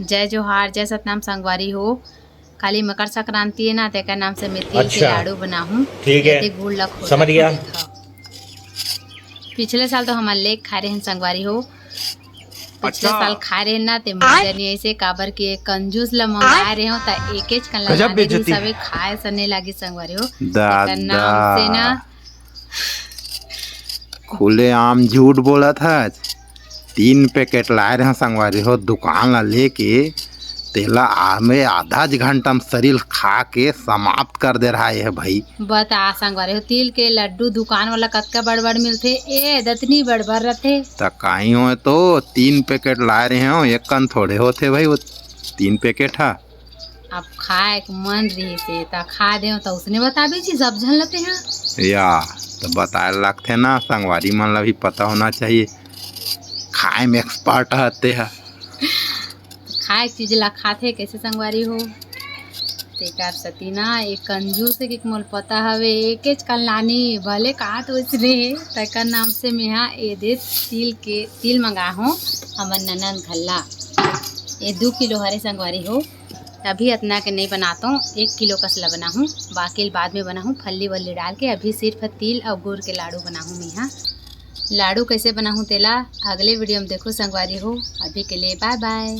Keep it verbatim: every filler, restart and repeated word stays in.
जय जोहार, जय सतनाम संगवारी हो। काली मकर संक्रांति है ना, तेकर नाम से मैं तिल के अच्छा। लाडू बनाहूँ। ठीक है। एदे गुड़ ला खोला समझ गया। देत हव। पिछले साल तो हमन लेके खाए रहेन संगवारी हो। पिछले अच्छा। साल खाए रहेन ना, ते मजा नहीं ऐसे, काबर के कंजूस ला मंगाए रहे हो, त एकेच कन गजब लगाने रहिस, बेइज्जती। सबे खाए सने लागी संगवारी हो। दादा। तेकर नाम से ना खुलेआम झूठ बोलत हस। तीन पैकेट लाए रहे संगवारी हो दुकान ला लेके, तेला आमे आधा ज घंटा में सरीर खा के समाप्त कर दे रहा है भाई। बता संगवारी हो, तिल के लड्डू दुकान वाला कतका बड़ बड़ मिलथे, ए दतनी बड़ बड़ रथे। त काई होय तो तीन पैकेट लाए रहे हो, एक कन थोड़े होथे भाई वो तीन पैकेट हा। अब खाए के मन रहिस हे, त खा देव, त उसने बताबे जी, सब झन लते हैं। या, त बताए लगथे ना, संगवारी मन ला भी पता होना चाहिए, खाए में एक्सपर्ट हते हा। खाए के चीज ला खाथे, कैसे संगवारी हो? तेकर सती ना, एक कंजूस हे कि मोल पता हवे, एकेच कन लानी, भले कात उसने हे, तेकर नाम से मेहा ए दे तिल के, तिल मंगा हो, हमर ननद घल्ला। ये दू किलो हरे संगवारी हो, अभी अतना के नहीं बनातो, एक किलो कस ला बनाहूँ, बाकी ल बाद में बनाहूँ फल्ली वल्ली डाल के। अभी सिर्फ तिल अउ गुड़ के लाडू बनाहूँ मेहा। लाडू कैसे बनाहूँ तेला अगले वीडियो में देखो संगवारी हो। अभी के लिए बाय बाय।